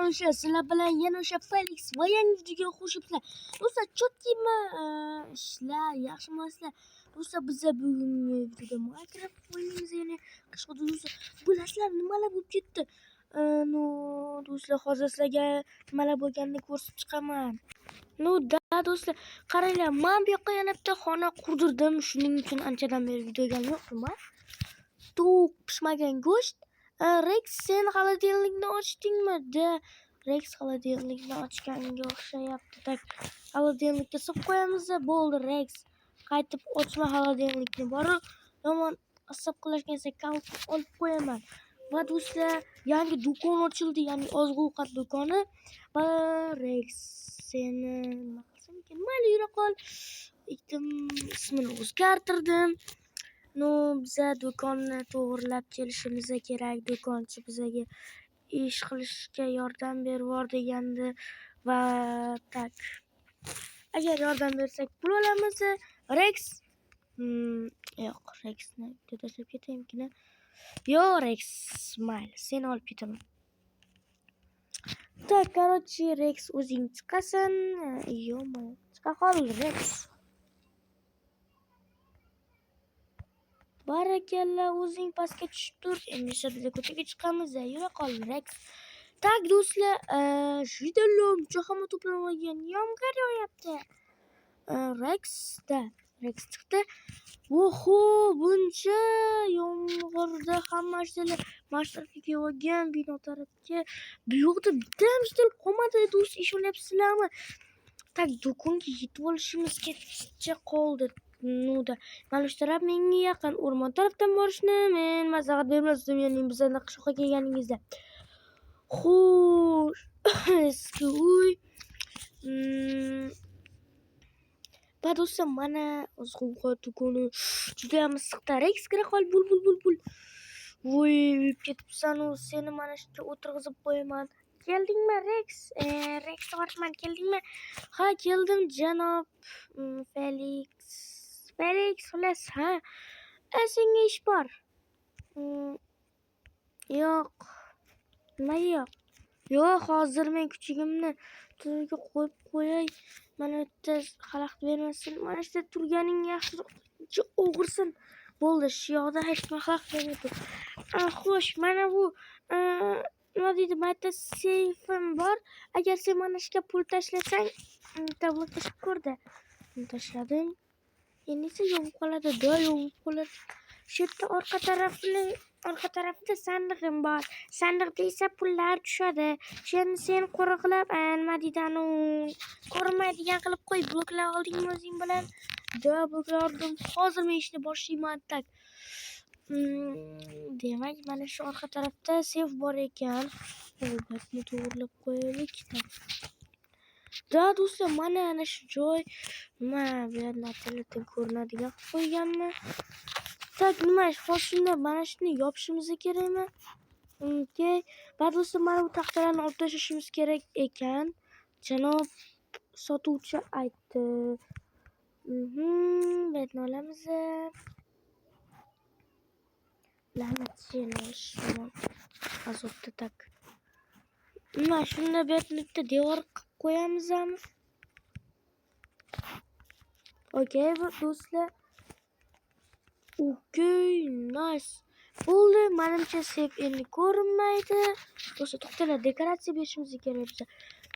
O'sha sizlar bilan yana o'sha Felix va yangi videoga qo'shibsizlar. Do'stlar, cho'tkimi ishlar, yaxshimisizlar? Do'stlar, biza bugungi videoda Minecraft o'ynaymiz, ya'ni qishloqda do'stlar. Bilasizlar, nimalar bo'lib ketdi? Ну, do'stlar, hozir sizlarga nimalar bo'lganini ko'rsatib chiqaman. Ну, да, do'stlar, qaranglar, men bu yoqqa yana bitta xona qurdirdim. Shuning uchun anchadan beri videoga yo'q nima? Tovuq pishmagan go'sht. Rex, sen холодильник ni ochdingmi? Да, Rex холодильник ni ochganga o'xshayapti. Так, холодильник ka solib qo'yamiz, bo'ldi, Rex. Qaytib ochma холодильник ni. Borib, yomon asab qilishgan kalit olib qo'yaman. Va do'stlar, yangi do'kon ochildi, ya'ni oziq-ovqat do'koni. Va Rex, seni nima qilsam ekan? Mayli, yura qol. Itim ismini o'zgartirdim. Ну, biza do'konni to'g'rilab kelishimiz kerak. Do'konchi bizaga ish qilishga yordam bervor degandi va так. Agar yordam bersak pul olamiz. Rex, yo'q, Rexni uyda tashlab ketaymikin? Yo'q, Rex, mayli, seni olib ketaman. Так, короче, Rex o'zing chiqasan. Yo'q, chiqa qol, Rex. Barakalla, o'zing pastga tushib tur. Endi esa biz ko'chaga chiqamiz. Yura qol, Rex. Так, do'stlar, judayam hamma to'planib olgan. Yomg'ir yog'yapti. Rex da, Rex chiqdi. Oho, buncha yomg'irda hamma ishlar mana shu tarafga kelib olgan, bino tarafga. Bu yoqda bitta ham ishlar qolmadi, do'st, ishonyapsizlarmi? Так, do'konga yetib olishimizgacha qoldi. Ну да, mana shu taraf menga yaqin. O'rmon tarafdan borishni men maslahat bermasdim, ya'ni bizlarni qishloqqa kelganingizda. Xo'sh, eski uy. Va do'stlar, mana oziq-ovqat do'koni judayam issiqda. Rex, kira qol, bul bul bul bul. Voy, uyib ketibsan-u, seni mana shu yerga o'tirg'izib qo'yaman. Keldingmi, Rex? Rex Ortman, keldingmi? Ha, keldim, janob Felix. Felix, xullas, ha. Senga ish bor. Yo'q. Nima yo'q? Yo'q, hozir men kuchugimni to'riga qo'yib qo'yay. Mana bu yerda xalaqit bermasin. Mana shu yerda turganing yaxshi, og'irsin. Bo'ldi, shu yoqda hech kim xalaqit bermaydi. Xo'sh, mana bu nima deydi, mana yerda seyfim bor. Agar sen mana shu yerga pul tashlasang, bitta blok tashlab ko'rda. Tashladim. Endi esa yovib qoladi, da yovib qoladi. Shu yerda orqa tarafida sandig'im bor. Sandiqda esa pullar tushadi. Shuni sen qo'riqlab, nima deydi, anu ko'rinmaydigan qilib qo'y. Bloklar oldingmi o'zing bilan? Да, bloklar oldim. Hozir men ishni boshlayman. Так. Demak, mana shu orqa tarafda seyf bor ekan. Buni to'g'rilab qo'yaylik. Да, do'stlar, mana ana shu joy. Nima, bu yerdan ertalabdan ko'rinadigan qilib qo'yganmi? Так, nima, hozir shunda mana shuni yopishimiz kerakmi? Okey. Va do'stlar, mana bu taxtalarni olib tashlashimiz kerak ekan. Janob sotuvchi aytdi. Bu yerni olamiz. La'nat seni yomon azobda так. Nima, shunda bu yerni bitta devor qilib qo'yamizmi? Okey, do'stlar. Okey, nice. Bo'ldi, menimcha seyf endi ko'rinmaydi. Do'stlar, to'xtanglar, dekoratsiya berishimiz kerak biza.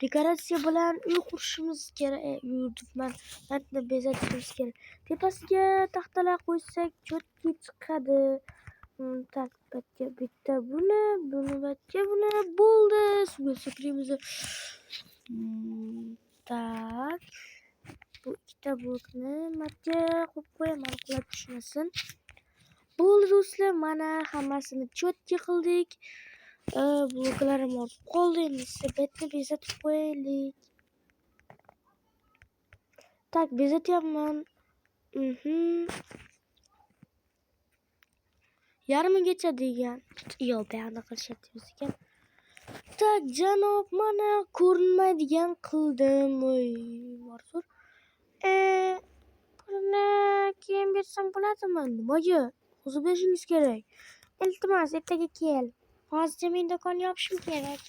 Dekoratsiya bilan uy qurishimiz kerak. Uy debman, matni bezatishimiz kerak. Tepasiga taxtalar qo'ysak, cho'tki chiqadi. Так, bu yerga bitta buni, buni bu yerga buni. Bo'ldi. Suvga sakraymiz. Так. Bu ikkita blokni matga qo'yib qo'yaman, qulab tushmasin. Bo'ldi do'stlar, mana hammasini cho'tki qildik. Bloklarim ortib qoldi. Endi esa bu yerni bezatib qo'yaylik. Так, bezatyapman. Yarmigacha degan. Yo'q, bu yoqni qilishyapti ekan. Так, janob, mana ko'rinmaydigan qildim. Voy, zo'r. Pulni keyin bersam bo'ladimi? Nimaga? Hozir berishingiz kerak. Iltimos, ertaga kel. Hozircha men do'kon yopishim kerak.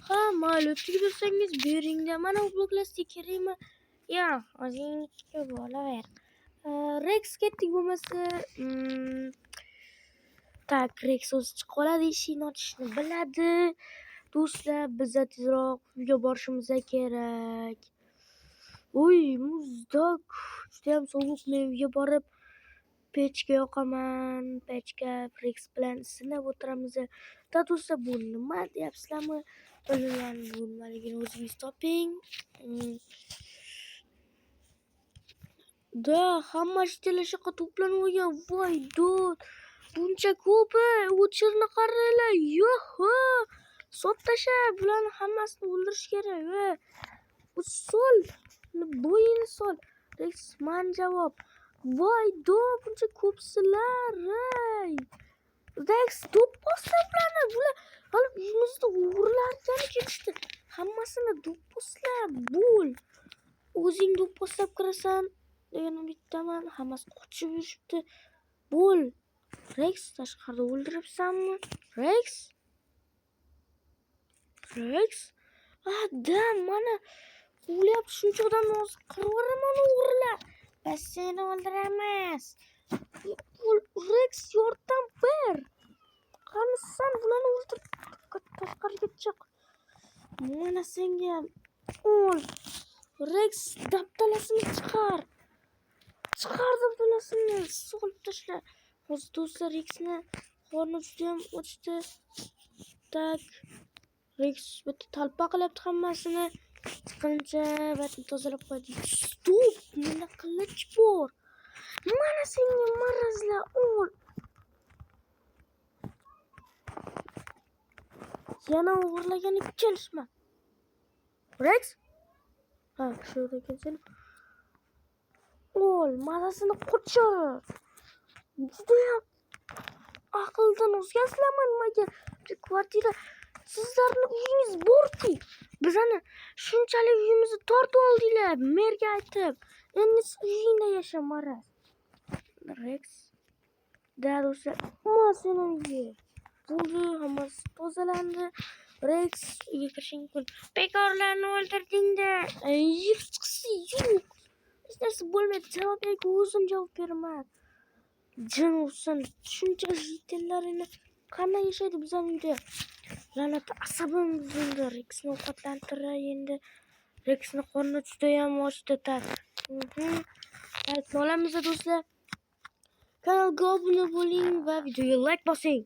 Ha, mayli, o'tib bersangiz beringda. Mana bu bloklar kerakmi? Yo'q, o'zingniki bo'laver. Rex ketdik bo'lmasa. Так, Rex o'zi chiqib oladi, eshikni ochishni biladi. Do'stlar, biza tezroq uyga borishimiz kerak. Uy, muzdak, judayam sovuq. Men uyga borib pechka yoqaman. Pechka Rex bilan isinib o'tiramiz. Да, do'stlar, bu nima deyapsizlarmi? Bilmayman, bu nimaligini o'zingiz toping. Да, hamma житель shu yoqqa to'planib olgan. Voy dod. Buncha ko'pi, o'chirni qaranglar. Yo'q-ho. Sotib tasha, bularni hammasini o'ldirish kerak. Va sol, bo'yini sol. Rex, man javob. Voy dod, buncha ko'psizlar. Ey. Rex, do'pposlar bularni. Bular hali uyimizni o'g'irlargani ketishdi. Hammasini do'pposlab, bo'l. O'zing do'pposlab kirasan degan umiddaman. Hammasi qochib yurishibdi. Bo'l. Rex, tashqarida o'ldiribsanmi? Rex? Rex? Ah, да, mana quvlayapti shuncha odamni, hozir qirib yuboraman o'g'rilar. Biz seni o'ldiramiz. Rex, yordam ber. Qanisan, bularni o'ldir. Tashqariga chiq. Mana senga. O'l. Rex, dabdalasini chiqar. Chiqar dabdalasini. Solib tashla. Hozir do'stlar, Rexni qorni judayam ochdi. Так. Rex bitta talpa qilyapti hammasini. Chiqquncha bitta tozalab qo'ydik. Стоп, menda qilich bor. Mana senga marazlar, o'l. Yana o'g'irlagani kelishma. Rex? Ha, shu yerda ekansan. O'l, mazasini qochir. Judayam aqldan ozgansizlarmi nimaga? Bir kvartira sizlarni uyingiz bor-ku. Bizani shunchalik uyimizni tortib oldinglar, merga aytib. Endi siz uyingda yasha, maraz. Rex. Да, do'stlar, ma seni ye. Bo'ldi, hammasi tozalandi. Rex, uyga kirishing mumkin. Bekorlarni o'ldirding-da. Hechqisi yo'q. Hech narsa bo'lmaydi. Javob berga o'zim javob beraman. Jin ursin, shuncha житель larini qanday yashaydi bizani uyda? La'nat, asabim buzildi. Rexni ovqatlantiray endi. Rexni qorni judayam ochdi. Так. Like olamiz do'stlar. Kanalga obuna bo'ling va videoga like bosing.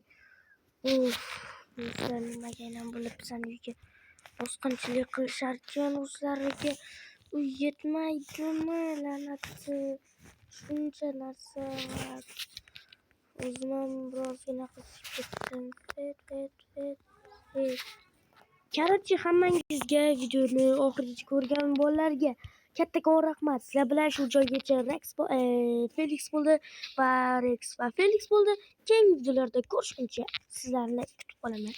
Uf, do'stlar, nimaga aynan bo'lib bizani uyga bosqinchilik qilisharkan o'zlariga? Uy yetmaydimi? La'nati. Shuncha narsa. O'zim ham birozgina qizishib ketdim. Fet, fet, fet, fet. Короче, hammangizga, videoni oxirigacha ko'rgan bolalarga kattakon rahmat. Sizlar bilan shu joygacha Rex Felix bo'ldi va Rex va Felix bo'ldi. Keyingi videolarda ko'rishguncha sizlarni kutib qolaman.